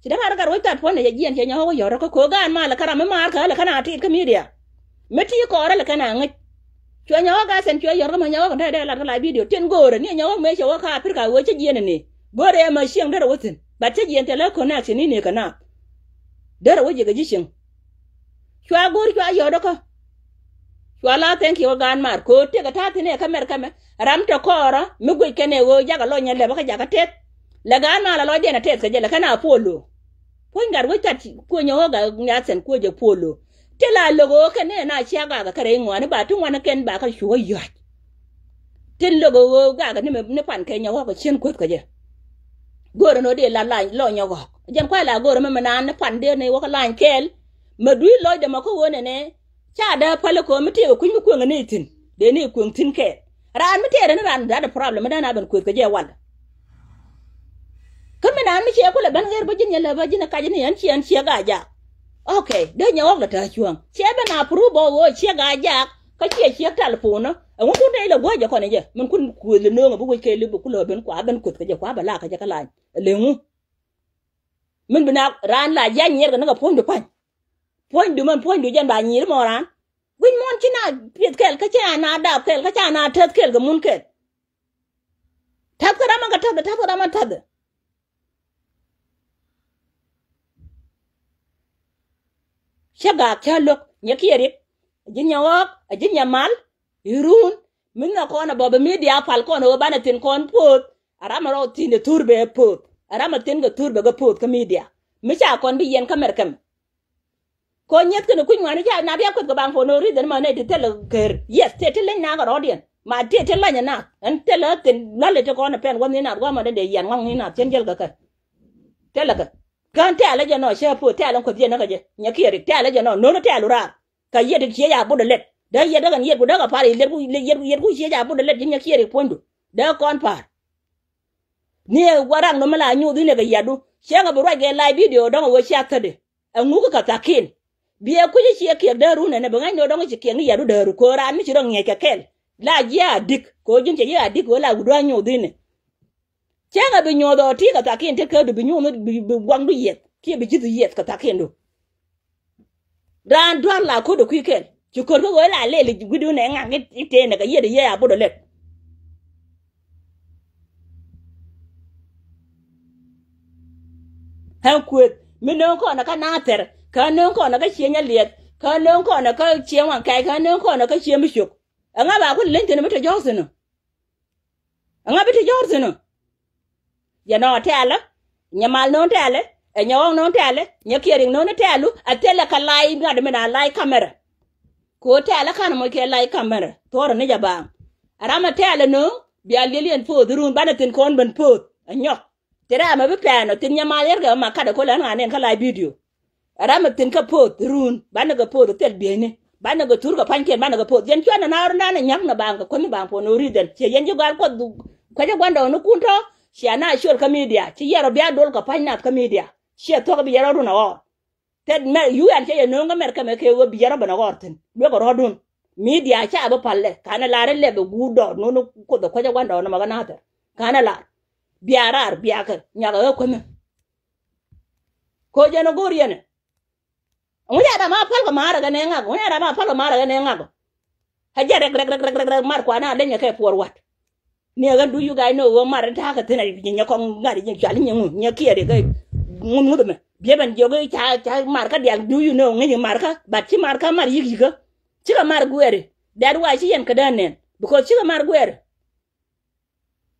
Ci dee maar gat ruɔ̱c tha̱t puɔ̱n ɛ yɛ jiɛn cɛ nyɔk ɣɔk yɔ̱r kä ko̱ gaat maar lɛ kä ram mi maar kä lɛ kä na tiit kä midia. Mi ti kɔɔrä lɛ kɛn a ŋäc. Cuɛ nyɔk ɣɔk a thɛn cuɛ yɔ̱r kä ma nyɔk ɣɔk dee dee lat kä la bidio tin go̱o̱rä ni nyɔk ɣɔk mëë cɛ wä kä Africa wee cä jiɛn ni. Go̱o̱rä ɛ ma cieŋ derɛ wä thi̱n. But cä jiɛn thilɛ connection ni ni kɛ naath. Derɛ wä ji̱ kɛ ji̱ cieŋ. Cua go̱o̱r cua yɔ̱ɔ̱t kä. Cua la thank you kä gaan maar ko̱o̱t tëkɛ ta̱a̱ thi̱n ɛ kä mɛr kɛmɛ. Ram te kɔɔrä mi guic kɛn ɛ ɣöö jakä lɔc nyɛ lɛpä kä jakä teth. Lɛ gaan maar la lɔcdiɛn a teth kɛ jɛ lɛ kɛn a puɔl lo̱o̱. Puɔ̱ny gat wec tat kuɔ̱nyɛ ɣöö gat ŋiathɛn kuɔ̱cɛ puɔl lo̱o̱. Ti la lo̱k ɣöö kɛn ni na cia gakɛ kä rɛy ŋuani ba ti ŋuani kɛn ba kä cukä yɔ̱a̱c. Tin lo̱k ɣöö gakɛ ni mɛ ni pan kɛ nyɛ ɣɔk cien kueth kɛ jɛ. Go̱o̱rɛ ni ɣöö dee la lany lɔny nyɛ ɣɔk jɛn kuay la go̱o̱rɛ mɛ mɛ naan ni pan dee ni wä kä lany kɛɛl. Mɛ dui̱ lɔcdɛ mɛ kä ɣöö nɛnɛ ca dee päl ɛ köö mi tëëkɛ kui̱ny mi kueŋ ni thi̱n dee ni kueŋ thi̱n kɛɛl. Raan mi tëëkɛ ni raan dat problem mi dee na ben kueth kɛ jɛ wal. Kä mi naan mi ciɛ kulɛ ben ɣer bä ji̱n nyɛ lɛ bä ji̱n ɛ kac ni ɛn ciɛ ɛn ciɛ gaa jaak. Ok dee nyɛ ɣɔk lɛ tääc cuäŋ ciɛ ben a prove bä ɣöö ciɛ gaa jaak. Kä ciɛ ciɛ telephone ɛ ŋu kun tɛy lɛ guäc jɛ kɔn ɛ jɛ min kun kueth lɛ nööŋ ɛ bi wec kɛ lip bi kulɛ ben kua ben kueth kɛ jɛ kua bɛ laak kɛ jɛ kä lany. Ɛ lɛ ŋu. Min bi na raan la jiac nyiɛɛr kɛ ni kɛ puɔ̱nydu pa̱ny. Puɔ̱nydu mɛn puɔ̱nydu jɛn ba nyiir mɔ raan. Guic muɔ̱ɔ̱n ci na pieth kɛl kä ci na daap kɛl kä ca na täth kɛl kɛ mun kɛl. Täth kä ram an kɛ täth ɛ täth kä ram an täth ɛ. Cä gaak cä lo̱k nyɛ kiɛ rik. Ɛ ji̱ nyɛ ɣɔɔk ɛ ji̱ nyɛ mal. Irun mi nhɔk kɔn ɛ bɔ bi midia pal kɔn ɛ ɣöö banɛ thi̱n kɔn puɔth. Ɛ ram ɛ rɔ thi̱n ɛ thur bɛ puɔth ɛ ram ɛ thi̱n kɛ thur bɛ kɛ puɔth kä midia. Mi ca kɔn bi yɛn kä mɛr kɛm. Kɔ nyieth kɛn kui̱ny ŋuani ca na bia kueth kɛ baŋ for no reason ma nɛ ti thilɛ ker. Yes tëë ti leny na kɛ rɔɔdiɛn ma tëë ti lany ɛ nath ɛn thilɛ thin luali ti kɔn ɛ pɛn wä ni nath wä ma dee dee yɛn ŋɔŋ ni nath cien jɛl kɛ kɛ. Thilɛ kɛ kään tɛɛl ɛ jɛ nɔ cɛ puɔth tɛɛl ɛn kueth yɛn ni kɛ jɛ nyɛ kiɛ rik tɛɛl ɛ jɛ nɔ no̱n tɛɛl uraar. Kɛ yiet ti ciec a bot ɛ lɛt dee yiet dɛ kɛn yiet ku dee kɛ par yiet ku yiet ku ciec a bot ɛ lɛt ji̱n nyɛ kiɛ rik puɔ̱nydu dee kɔn par. Ni ɛ warak nɔmɔ la nyuuth in ɛ kɛ yiatdu cieŋ ɛ bi ruac kɛ live video dɔ̱ŋ ɛ ɣöö cia thätdɛ. Ɛ ŋuk kä thakin. Biɛ kui̱c i̱ ciɛ kiɛk dee run ɛnɛ bi ŋa̱cni ɣöö dɔ̱ŋ i̱ ci kiɛk ni yɛt wä dääru köör raan mi ci rɔ ŋi̱eec kɛ kɛl. La jiɛ a dik kɛ ɣöö ji̱n cɛ ji̱ a dik kɛ ɣöö la wut dua̱a̱c nyoth inɛ. Cäŋɛ bi nyuɔth ɔ ti kɛ thakin tet kä du bi nyuɔth bi, bi guaŋdu yiɛth kiɛ bi ji̱th yiɛth kɛ thakin du. Raan dua̱r la ko̱t ɛ kui̱ kɛl ci ko̱r kä ɣöö la lɛl i̱ wi̱cdu nɛ ŋa̱k i̱ tëë nɛ kɛ yiɛt i̱ yiëë a bot ɛ lɛt. Ɣän kuëth mi nööŋ kɔn ɛ kä Nathɛr kä nööŋ kɔn ɛ kä Ciëny Aliɛth kä nööŋ kɔn ɛ kä Ciëŋ Waŋkɛc kä nööŋ kɔn ɛ kä Ciëŋ mi cök. Ɛŋa ba ku leny thi̱n mi te jɔ̱ɔ̱k thi̱n ɔ? Ɛŋa bi te jɔ̱ɔ̱r thi̱n ɔ? Yɛn ɔ tɛ̈lä, nyɛ mal no̱o̱ŋ tɛ̈lä, ɛ nyɛ ɣɔ̱ŋ no̱o̱ŋ tɛ̈lä, nyɛ kiɛɛr riŋ no̱o̱ŋ tɛ̈lu, a thilɛ kɛ lay ŋa̱t min a lay kamɛrɛ. Kɛ ɣöö tɛ̈lä ka̱n mɔc kɛ lay kamɛrɛ thuɔ̱ɔ̱rɛ ni jɛ baaŋ. A ram ɛ tɛ̈lä no̱o̱ŋ bia liɛl yɛn poth run banɛ thi̱n kɔn ben poth ɛ nyɔk. Ti rɛm ɛ bi pɛn ɔ thi̱n nyɛ mal yɛrkɛ ɛ ma ka̱t ɛ ko̱l ɛn ɣa̱n ɛn kä lay bidio. Ɛ ram ɛ thi̱n kä poth run banɛ kɛ poth ɛ thil bieyni banɛ kɛ thur kɛ pa̱nykiɛn banɛ kɛ poth yɛn cuanɛ na run danɛ nyäk nɛ baaŋ kɛ kuänh ni baaŋ puɔn ɣöö ri̱th ɛn ciɛ yɛn ji̱ gɔal kuɔth kuecä gua̱ndɔɔŋni kun tɔ̱. Cia na col kä midia ci yɛn rɔ bia dol kɛ pa̱ny nath kä midia. Ciɛ thuɔ̱k bi yɛn rɔ run ɛ ɣɔr. Thet mɛ yu ɛn cä yɛ nööŋ kä mɛr kɛmɛ kɛ ɣöö bi yɛn rɔ ben ɛ ɣɔr thi̱n luekɛ rɔ̱dun. Midia ca bi pa̱l lɛ ka̱n ɛ lar ɛ lɛp ɛ guut dɔɔr nuni kuoth ɛ kuecä gua̱ndɔɔŋni mɛ kä nathɛr. Ka̱n ɛ lar bia raar biakɛ nyakɛ ɣä kuänh. Koc ɛn ɛ go̱o̱r yɛn ɛ ŋunyɛ ram a pal kɛ ma̱a̱r ɛ kɛ nɛ ŋak ŋunyɛ ram a pal kɛ ma̱a̱r ɛ kɛ nɛ ŋak. Ɛ jɛ rɛk rɛk rɛk rɛk rɛk mar kuan a leny ɛ kɛ puɔr wat. Ni ɛ ɣän du you guys know ɣöö mar in ta̱a̱ kɛ thi̱n a nyɛ kɔŋ ŋa̱t nyɛ cual nyɛ ŋu nyɛ kiɛɛr ɛ kɛ ŋuth ŋuth ɛmɛ. Biɛ ben jiɔk i̱ ca ca mar kä dial du you know ŋi̱ny mar kä but ci mar kä mar yi̱k yi̱kä. Cikɛ mar guɛɛri. That why ci yɛn kädä nɛn because cikɛ mar guɛɛri.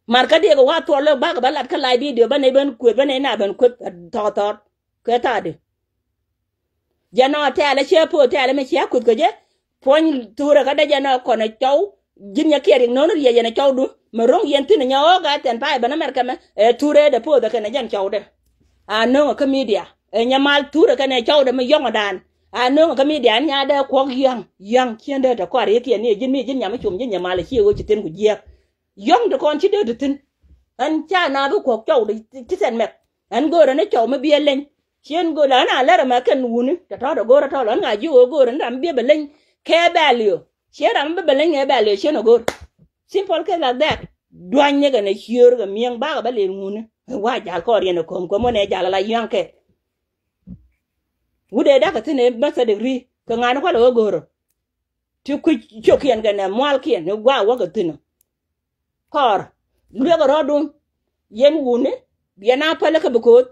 Mar kä diɛk ɛ wa thuɔl lɛ bakɛ bä lat kä lay bidio bä nɛy ben kueth bä nɛy na ben kueth thɔɔth thɔɔth. Kɛ thaatdi. Jɛ nɔ tɛɛlɛ ciɛ poth tɛɛlɛ mi ciɛ kueth kɛ jɛ. Puɔ̱ny thurɛ kä dee jɛ nɔ kɔnɛ cɔw. Ji̱n nyɛ kiɛ rik no̱o̱n riɛc yɛn ɛ cɔwdu mɛ ro̱ŋ yɛn thi̱n ɛ nyɛ ɣɔ̱ɔ̱k a thɛn pay bä nɛ mɛr kɛmɛ. Ɛ thurɛ dɛ poth ɛ kɛnɛ jɛn cɔwdɛ. A no̱o̱ŋ ɛ kä midia ɛ nyɛ mal thurɛ kɛnɛ cɔwdɛ mi yɔ̱ŋ ɛ daan. A no̱o̱ŋ ɛ kä midia ɛn nya dee kuɔ̱k yäŋ yäŋ ciɛn dee tɛ kɔar yɛ kiɛ ni ɛ ji̱n mi ji̱n nyam mi cum ji̱n nyɛ mal ɛ ciɛ ɣöö ci thi̱n ku jiɛɛk. Yɔ̱ŋ ti kɔn ci dee ti thi̱n. Ɛn ca na bi kuɔk cɔw ti thɛn mɛk. Ɛn go̱o̱rä ni cɔw mi biɛ leny. Ci ɛn go̱o̱rä ɛn a lɛr ɛmɛ kɛn wuni tɛ tɔ̱ tɛ go̱o̱rä tɔ̱ lɔ ɛn ŋa̱ ji̱ ɣöö go̱o̱rä ni ram bi bɛ leny kɛ bɛ̈l yö. Ci ɛn ram bi bɛ leny kɛ bɛ̈l yö ci ɛn ɛ go̱o̱r. Simple case like that. Duany ni kɛn ɛ ciöör kɛ miɛŋ bakɛ bɛ lɛl wuni. Wa jal kɔɔr yɛn ɛ ko̱m ko̱m wä nɛ jal ala yuaŋ kɛ. Wut ëë dakɛ thi̱n ëë method degree kɛ ŋa̱n kualɛ ɣä go̱o̱rä. Ti kui̱c cio̱kiɛn kɛnɛ mualkiɛn ni gua̱a̱ wäkɛ thi̱n. Kɔr luekɛ rɔ̱dun. Yɛn wuni biɛn a päl kä bi ko̱o̱th.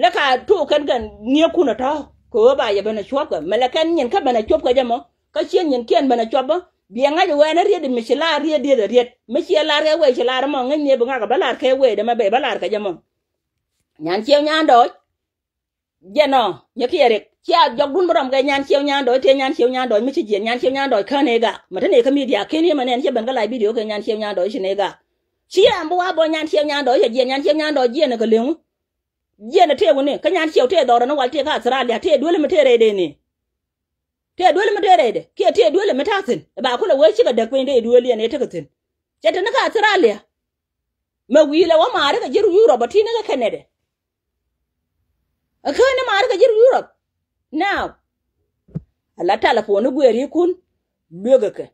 Lɛ ka tuuk kɛn kɛn ŋi̱e̱kun ɛ tɔ̱ kɛ ɣöö ba yɛ ben ɛ cuɔ̱pkɛ mɛ lɛ kɛn nyin kä ben ɛ cuɔ̱pkɛ jɛ mɔ. Kä ciɛ nyinkiɛn ben ɛ cuɔ̱p bä biɛ ŋa̱c ɛ wɛɛn ɛ riet mi ci laar riet dieth ɛ riet mi ciɛ laar kɛ wee ci laar ɛmɔ ŋäc ni bi ŋa̱k ɛ bä laar kɛ wee dɛ mɛ bɛ bä laar kɛ jɛ mɔ. Nyan ciɛw nyan dɔɔc. Jɛn ɔ nyɛ kiɛ rik cia jɔkdun bi rɔm kɛ nyan ciɛw nyan dɔɔc tëë nyan ciɛw nyan dɔɔc mi ci jiɛn nyan ciɛw nyan dɔɔc kän ëë gak mɛ te nɛy kä midia ken yemɛ nɛn cɛ ben kä lac bidio kɛ nyan ciɛw nyan dɔɔc ci nɛy gak. Ci ram bi wa bɔ nyan ciɛw nyan dɔɔc cɛ jiɛn nyan ciɛw nyan dɔɔc jiɛn ɛ kɛ leŋu. Jiɛn ɛ tëë wuni kä nyan ciɛw tëë dhɔrɛ ni wal tëë kä Australia tëë duel mi tëë rɛy dee ni. Tëë duel mi tëë rɛydɛ kiɛ tëë duel mi ta̱a̱ thi̱n ɛ ba kulɛ wee cikɛ däk piny tëë duel yɛn ëë tekɛ thi̱n. Cɛ te ni kä Australia. Mɛ wi̱i̱ lɛ wä maari kɛ ji̱ Yurop ɔ ti̱n ni kɛ Canada. Ɛ kä ni maari kɛ ji̱ Yurop. Now ala telephone ni gueeri kun luekɛ kɛ.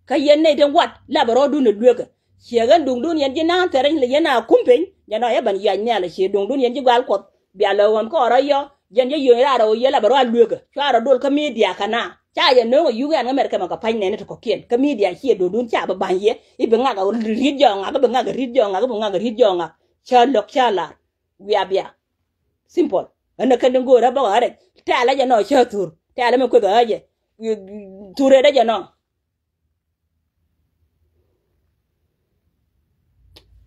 Kä yɛn nɛy tin wat lapɛ rɔɔdun ɛ luekä. Ciɛ ɣän duŋdun yɛn ji̱ naaŋ thɛrɛ lɛ yɛn a kum piny jɛn ɔ yɛ ben yiac nhial ɛ ciɛ duŋdun yɛn ji̱ gual kuɔth. Bia lɛ ɣɔm kä ɣɔrɔ yɔ jɛn jɛ yöny raar ɛ ɣöö yɛ lapɛ rɔɔd luekä cua rɔ dol kä midia kɛ na ca yɛ no̱o̱ŋ ɛ yuk ɛn kä mɛr kɛmɛ kɛ pa̱ny nɛn ti kɔ̱kiɛn kä midia ciɛ duŋdun ca bi ba̱ny yɛ i̱ bi ŋak ɛ ri̱t jɔɔŋak i̱ bi ŋak ɛ ri̱t jɔɔŋak i̱ bi ŋak ɛ ri̱t jɔɔŋak. Cä lɔk cä lar. Wiabia. Simple. Ɛn ɛ kɛn tin go̱o̱rä bä ɣä rɛc tɛ̈lä jɛ nɔ cä thur tɛ̈lä mi kueth ɣä jɛ. Thur rɛdä jɛ nɔ.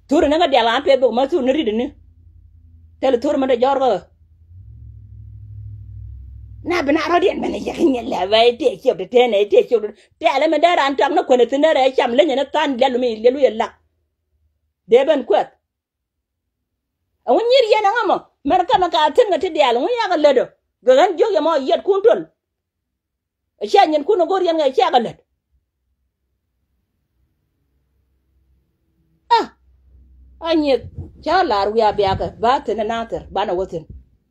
Thur ni ŋä dial ɣan peth bok ma thur ni rit ni. Thil thur mi dee jɔr kä. Na bi na rɔ̱diɛn mɛn yɛ kä nyɛ lɛ bɛ tëë ciɛp ti tëë nɛ tëë ciɛp ti tɛ̈lä mi dee ran tɔk ni kuɛn thin dee rɛ cam leny ni than lial mi lial wi̱i̱ lak. Dee ben kuɛth. Ɛŋu nyir yɛn ɛŋa mɔ mɛn kamɛ ka thi̱n kɛ ti diaal ɛŋu yakɛ lät ɔ. Gɛ ɣän jiök yɛ mɔ yiɛtkun töl. Ɛ cia nyinkun ɛ go̱r yɛn kɛ cia kɛ lät. A a nyith ca lar wiaa biakɛ ba thi̱n ɛ nathɛr banɛ wä thi̱n.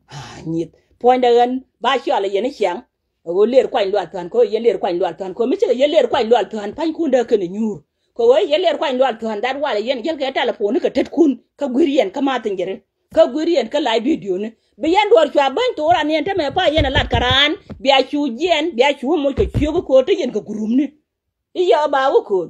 A nyith puɔ̱nydɛ ɣän ba cual ɛ yɛn i̱ ciaŋ. Ɛ ɣöö Leer Kuany Lual Thua̱a̱n kɛ ɣöö yɛn Leer Kuany Lual Thua̱a̱n kɛ ɣöö mi cikɛ yɛn Leer Kuany Lual Thua̱a̱n pa̱nykun dee kɛn ɛ nyuur. Kɛ ɣöö yɛn Leer Kuany Lual Thua̱a̱n that wal ɛ yɛn jäl kɛ telephone ni kɛ tetkun kä guir yɛn kä mathinyɛri kä guir yɛn kä live video ni. Bi yɛn duɔ̱ɔ̱r cua bäny thok ran yɛn tämɛ pa yɛn ɛ lat kɛ raan bia cu jiɛn bia cu moc kɛ ciök kä ko̱o̱t te yɛn kɛ gurumni. I̱ yɛ ɣä ba wä ko̱o̱l.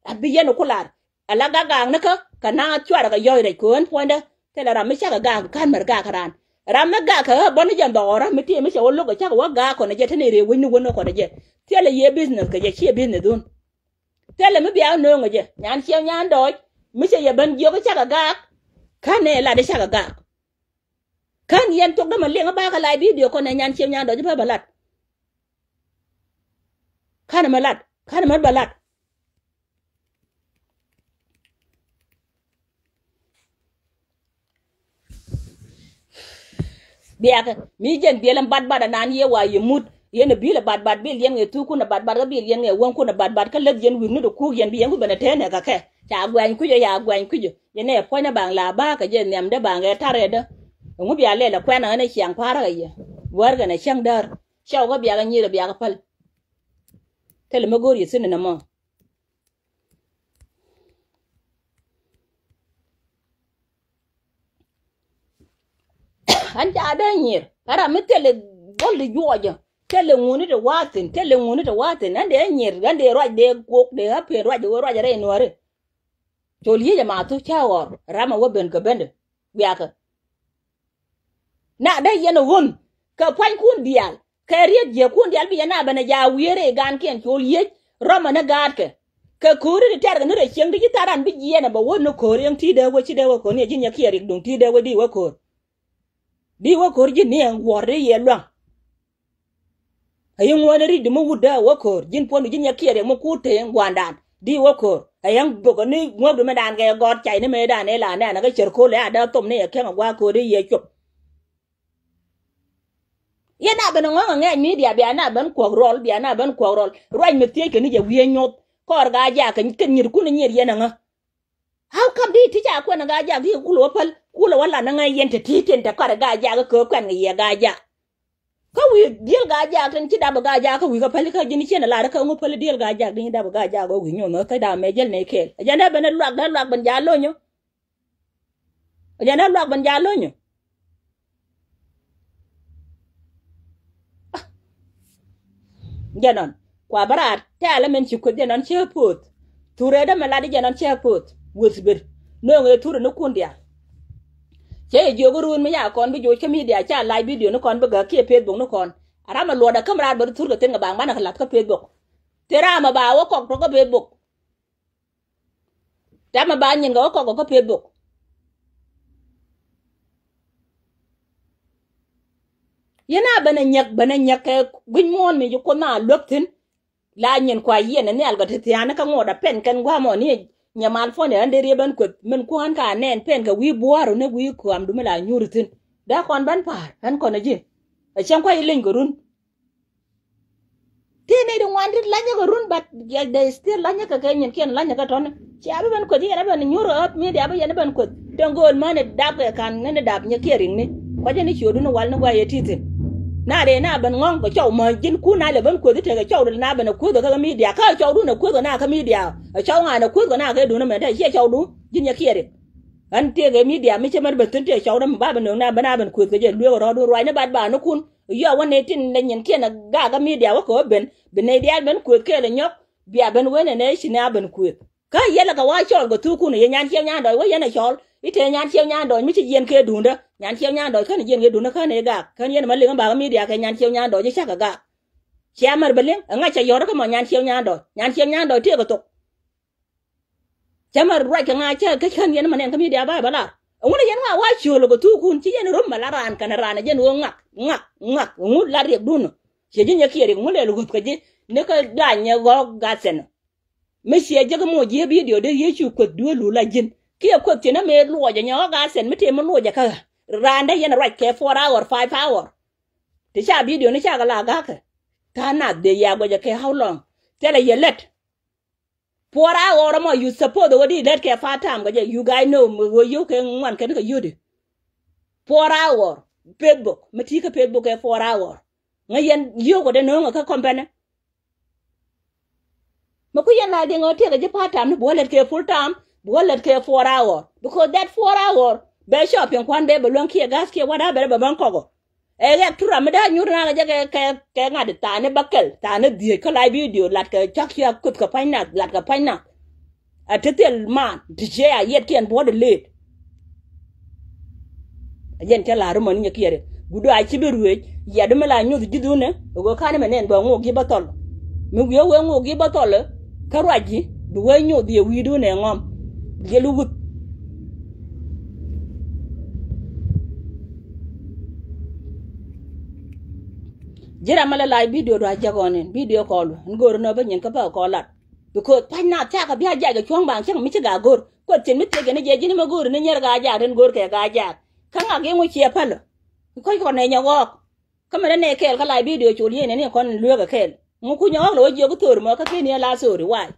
A bi yɛn ɛ ku lar. Ala gak gaak ni kä kɛ naŋ cuarɛ kɛ yɔ̱c rɛc kɛ ɣän puɔ̱nydä. Thilɛ ram mi cakɛ gaak ka̱n mɛr gaak kä raan. Ram mi gaak kɛ ɣä bä ni jɛ dhɔɔrä mi tiee mi cɛ wä lo̱k kɛ cakɛ wä gaak kɔnɛ jɛ te ni rëë wec ni wän ni kɔnɛ jɛ. Thilɛ yɛ business kɛ jɛ ciɛ business dhun. Thilɛ mi bia nööŋ kɛ jɛ nyan ciɛ nyan dɔɔc mi cɛ yɛ ben jiök cakɛ gaak. Ka̱n nɛ lat cakɛ gaak. Ka̱n yɛn thok dämɛ liŋ ba kɛ live video kɔnɛ nyan ciɛ nyan dɔɔc bä bä lat. Ka̱n mɛ lat ka̱n mɛ bä lat. Biakɛ mi jɛn biɛl ɛn batbat anan yɛ wa yɛ mut yɛn ɛ bil ɛ batbat bil yɛn ŋɛ thukun ɛ batbat kä bil yɛn ŋɛ wäŋkun ɛ batbat kä läth yɛn wi̱i̱ nut ɛ kuk yɛn bi yɛn wi̱i̱ ben ɛ tɛn ɛ kakɛ. Ca guany kui̱cä ya guany kui̱cä yɛn ɛ puɔ̱nydä baŋ la ba̱a̱ kɛ jɛ nhiamdä baŋ ɛ tarɛɛdä. Ɛŋu bia lɛl ɛ kuɛn ɛ ɣän ɛ ciaŋ pa̱a̱r ɛ kɛ yɛ wär kɛn ɛ cäŋ däär. Cɛ wä kä biakɛ nyier ɛ biakɛ päl. Thilɛ mi go̱o̱r yɛ thi̱n ɛn ɛmɔ. Ɣän ca dee nyier ɣän ram mi thilɛ bol di juɔcä. Thilɛ ŋuni ti wathin thilɛ ŋuni ti wathin ɣän dee nyier ɣän dee ruac dee kuok dee ɣä pen ruac ɣä ruac rɛy nuɔri. Col yiec ama thu cä ɣɔr ram a wä ben kɛ bendɛ. Wiakä na dee yɛn a ɣun kɛ puanykun diaal. Kɛ riet jiɛkun diaal bi yɛn a ben a ja wiee rɛy gaankiɛn col yiec rɔmɔ ni gaatkɛ. Kɛ ko̱ri ti tɛrkɛ ni rɛ cieŋ ti ci tharan bi jiɛn a bɛ wä ni ko̱r yɛn ti dee wä ci dee wä ko̱r ni a ji̱ nyɛ kiɛ rik duŋ ti dee wä di wä ko̱r. Di wä ko̱r ji̱ ni ɛn guɔ̱r di yɛ luaŋ. A yi ŋuɔ̱n ri di mi wut dee wä ko̱r ji̱n puɔ̱n di ji̱ nyɛ kiɛ rik mi kuut te gua̱ndan di wä ko̱r a yɛn bök ni ŋuäk di mi daan kɛ gɔt cay ni mëë daan ila nɛn a kä cär ko̱l ɛ a dee thom ni ɛ kɛm a gua̱a̱ ko̱r di yɛ cuɔp. Yɛn a ben ŋɔ̱ŋ a ŋɛɛc midia bia na ben kuɔk rɔl bia na ben kuɔk rɔl ruac mi thiec kɛ ni jɛ wiee nyoth. Kɔr gaa jaak kɛ nyir kun nyir yɛn a ŋä. How come di ti ca kuɛn gaa jaak di kulɛ wä päl kulɛ wä lan ŋä yɛn te ti tin te kɔr gaa jaak kɛ kuɛn kɛ yɛ gaa jaak. Kä wi̱i̱ diel gaa jaak tin ci dap gaa jaak kä wi̱i̱ kä päl kä ji̱n cien lar kä ŋu päl diel gaa jaak di dap gaa jaak wä wi̱i̱ nyoth kä dap mɛ jel ne kɛɛl jɛ ne ben luak dee luak ben ja lonyo. Jɛn ɛ luak ben ja lo̱nyä. Jɛn ɔn kua bä raat tɛ̈ɛ̈l ɛmɛn ci kueth jɛn ɔn cä poth. Thurɛ dämɛ lat i̱ jɛn ɔn cä poth weth ber. Nööŋ ëë thurɛ ni kun diaal. Cä yɛ jiök iruun mi ya kɔn bi joc kä midia ca lac bidio ni kɔn bi gäk kiɛ pethbok ni kɔn. A ram ɛ luɔt ɛ käm raat bä thurkɛ thin kɛ baŋ banɛ kɛ lath kä pethbok. Thil ram ɛ ba wä kɔk tɔk kä pethbok. Tɛmɛ ba nyin kɛ wä kɔk kɛ kä pethbok. Yɛn a ben a nyäk ben a nyäk kɛ guic muɔ̱ɔ̱n mi ci kuoth na luäk thi̱n. La nyin kua yiɛn ɛ nhial kɛ ti thia̱a̱n kä ŋuɔt a pɛn kɛn gua̱a̱mɔ ni nyɛ mal puɔ̱n ɛ ɣän dee riee ben kueth min kuɔ̱ɔ̱n ka nɛn pɛn kɛ wi̱i̱ bua̱a̱r ni wi̱i̱ kua̱a̱m dumi la nyuur thi̱n. Dee kɔn ben pa̱a̱r ɣän kɔn a ji̱. Ɛ cäŋ kua̱c iliny kɛ run. Ti ni di ŋuan ti lanyä kɛ run but they still lanyä kɛ kɛ nyin kiɛn lanyä kɛ tɔni. Cia bi ben kueth yɛn a ben nyuur ɣä midia bi yɛn a ben kueth. Tɛn gööl mäni dap kɛ kan ŋäni dap nyɛ kiɛ riŋni. Kuacä ni ciöödu ni wal ni guay yɛ ti thi̱n. Na dee na ben ŋɔ̱ŋ kɛ cɔw mä ji̱n kun a lɛ ben kueth itek kɛ cɔw di na ben a kueth kɛ kɛ midia kä cɔwdu na kueth kɛ na kɛ midia. Ɛ cɔw ŋa na kueth kɛ na kɛ dun mɛn te ciɛ cɔwdu ji̱n nyɛ kiɛ riŋ. Ɣän tëëkɛ midia mi cä mär ben thi̱n tëë cɔwdä mi ba ben nööŋ na ben a ben kueth kɛ jɛ lueek rɔɔdun ruacni bat banikun. Yɔ wä nɛy tin lɛ nyin kiɛn a gakä midia wä kɛ wä ben bi nɛy diaal ben kueth kɛɛl ɛ nyɔk. Bia ben wen ɛ nɛy ci nɛ a ben kueth kä yɛlɛ kɛ wa cɔɔl kɛ thukun ɛ yɛ nyan ciɛ nyan dɔc wä yɛn ɛ cɔɔl. I̱ tëë nyan ciɛ nyan dɔc mi ci jiɛn kɛ duundä nyan ciɛ nyan dɔc kän jiɛn kɛ duundä kän ɛ gak kän yɛn mɛ liŋ ɛ bakä midia kɛ nyan ciɛ nyan dɔc i̱ cakɛ gak. Ciɛ mär bɛ liŋ ɛ ŋa̱c cɛ yɔt kä mɔ nyan ciɛ nyan dɔc nyan ciɛ nyan dɔc tëëkɛ thok. Cä mɛ ruac kɛ ŋa̱c cä kä kän yɛn mɛ nɛn kä midia ba bä lar. Ɛŋu ni yɛn ŋa̱c wa ciöl kɛ thukun ci yɛn rom mɛ la raan kɛn raan ɛ jɛn ɣöö ŋak ŋak ŋak ɛŋu la riɛkdun. Ciɛ ji̱ nyɛ kiɛ riɛk ŋu lɛl ɣöth kɛ ji̱ ni kä da̱a̱ny nyɛ ɣɔ̱ɔ̱k gat thɛn. Mi ciɛ ji̱ kä moc ji̱ bidio dee Yecu kueth duel lu la ji̱n kiɛ kueth thi̱n ɛmɛ luɔcɛ nyɛ ɣɔ̱ɔ̱k gat thɛn mi tëë mi luɔcɛ kä ɣä. Raan dee yɛn ruac kɛ four hour five hour. Ti ca bidio ni ca kɛ la ga̱kɛ. Ta̱a̱ nath dee yɛ guɛcɛ kɛ how long. Thilɛ yɛ lät. Puɔr a ɣɔr ɛmɔ you suppose wä di lät kɛ part time kɛ jɛ you guys know mi wä yio̱k kɛ ŋuan kɛn kɛ yio̱di. Puɔr a ɣɔr. Facebook, mi ti kä Facebook kɛ four hour. Ŋa yɛn yio̱o̱k wä dee no̱o̱ŋ kä company. Mi ku yɛn la diŋ ɔ tiɛk ji̱ part time ni bi wä lät kɛ full time, bi wä lät kɛ four hour, because that four hour bɛ shopping kuan bɛ bɛ luäŋ kiɛ gas kiɛ whatever bɛ bän kɔkɔ. Ɛ ɣɛk tura mi dee nyut na kɛ jɛ kɛ kɛ ŋa̱t thaani bäkɛl thaani dhiec kä live video lat kɛ cak cia kuth kɛ pa̱ny nath lat kɛ pa̱ny nath. A ti thil man ti cie a yɛt kiɛn buɔ̱t ilet. A jɛn cä la̱r mɔni nyɛ kiɛri gudu a ci bi ruëëc. Yɛt mi la nyuth ji̱ dhunɛ ɛ ɣöö ka̱n mɛ nɛn bɛ ŋok gi̱ bä thɔl. Mi wi̱i̱ wee ŋok gi̱ bä thɔl kä ruac ji̱ bi wee nyuth yɛ wi̱i̱ dhunɛ ŋɔm. Yɛ lu wuth. Ji̱ ram mi la lac video du a jɛ gɔn in video call in go̱o̱r in ɔ bä nyin kä bä kɔ lat. Because pa̱ny na thiakä bia jac kɛ cuɔ̱ŋ baŋ cäŋ mi ci gaa go̱r. Kuɔth cin mi thiek kɛn jɛ ji̱n mɛ go̱r ni nyɛr gaa jaak tin go̱r kɛ gaa jaak. Kä ŋak iŋu ciɛ pälä. Kɔc kɔn nɛ nyɛ ɣɔɔk. Kä mɛ ni nɛ kɛɛl kä la bidio col yɛn ni kɔn lueekä kɛɛl. Ŋu ku nyɛ ɣɔɔk lɛ wä jiök thor mɔ kä ken yɛ la thori waay.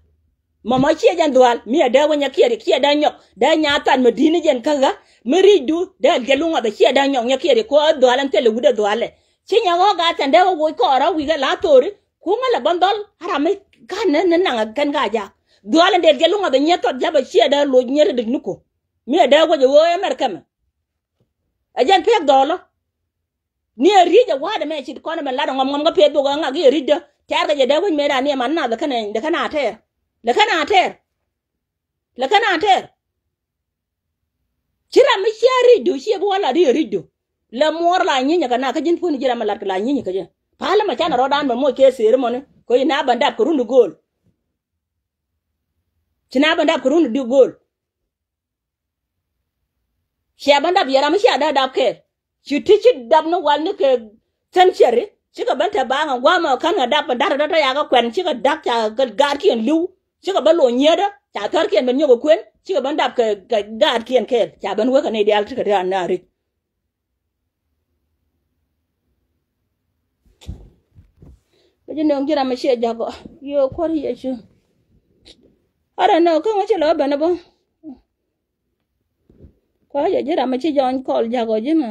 Mɔmɔ ciɛ jɛn dhual mi a dee wä nyɛ kiɛɛri ciɛ dee nyɔk dee nya than mɛ di̱t ni jɛn kä ɣä. Mi ri̱cdu dee jɛ luŋ ɔth ciɛ dee nyɔk nyɛ kiɛɛri kuɔ dhual ɛn thilɛ wut ɛ dhualɛ. Ci nyɛ ɣɔɔk a thɛn dee wä woc kɔɔrä wi̱i̱ kɛ la thori. Ku ŋä lɛ bä dhɔl a ram mi ka̱n ni ni naŋ ɛ kɛn ka jak. Dhual in det jɛ luŋ ɛ bɛ nyiet thɔt ja̱p ɛ ciɛ dee loc nyiet ɛ dik ni ku. Mi ɛ dee wec ɛ ɣöö ɛ mɛr kɛmɛ. Ɛ jɛn pek dhɔlä. Ni ɛ ri̱c ɛ wa̱a̱dɛ mɛ cit kɔn ɛ mɛ lat ɛ ŋɔm ŋɔm kä pek dhok ɛ ŋak i̱ ɛ ri̱cdä. Tɛ̈r kɛ jɛ dee wec mëë dan ni ɛ man nath ɛ kɛn ɛ dee kɛn a tɛɛr. Lɛ kɛn a tɛɛr. Lɛ kɛn a tɛɛr. Ci ram mi cia ri̱cdu ciɛ bi wä lat i̱ ɛ ri̱cdu. Lɛ muɔɔr la nyinyɛ kɛ na kä ji̱n puɔ̱ni ji̱ ram mi lat kɛ la nyinyɛ kɛ jɛ. Palä mɛ canɛ rɔɔdan mɛ moc kɛ ceremony kɛ ci na bä dap kɛ run di go̱o̱l. Ci na bä dap kɛ run di go̱o̱l. Cia bä dap yɛ ram mi cia dee dap kɛɛl. Ci ti ci dap ni wal ni kɛ century cikɛ ben te baaŋ a gua̱a̱mɛ kän kɛ dap kɛ da̱r dee tɔ yakä kuɛn cikɛ dak ca kɛ gaatkiɛn li̱w. Cikɛ bä lo̱ nyietdä ca thärkiɛn ben nyɔk kɛ kuën cikɛ ben dap kɛ kɛ gaatkiɛn kɛɛl ca ben wekɛ nɛy diaal ti kɛ ti an na ri̱c. Kä ji̱ nööŋ ji̱ ram mi ciɛ jakɔ. Yo kuɔr Yecu. I don't know kä ŋuɔ̱ ci lɔ ben bä. Kua̱ jɛ ji̱ ram mi ci jɔny kɔl jakɔ ji̱n.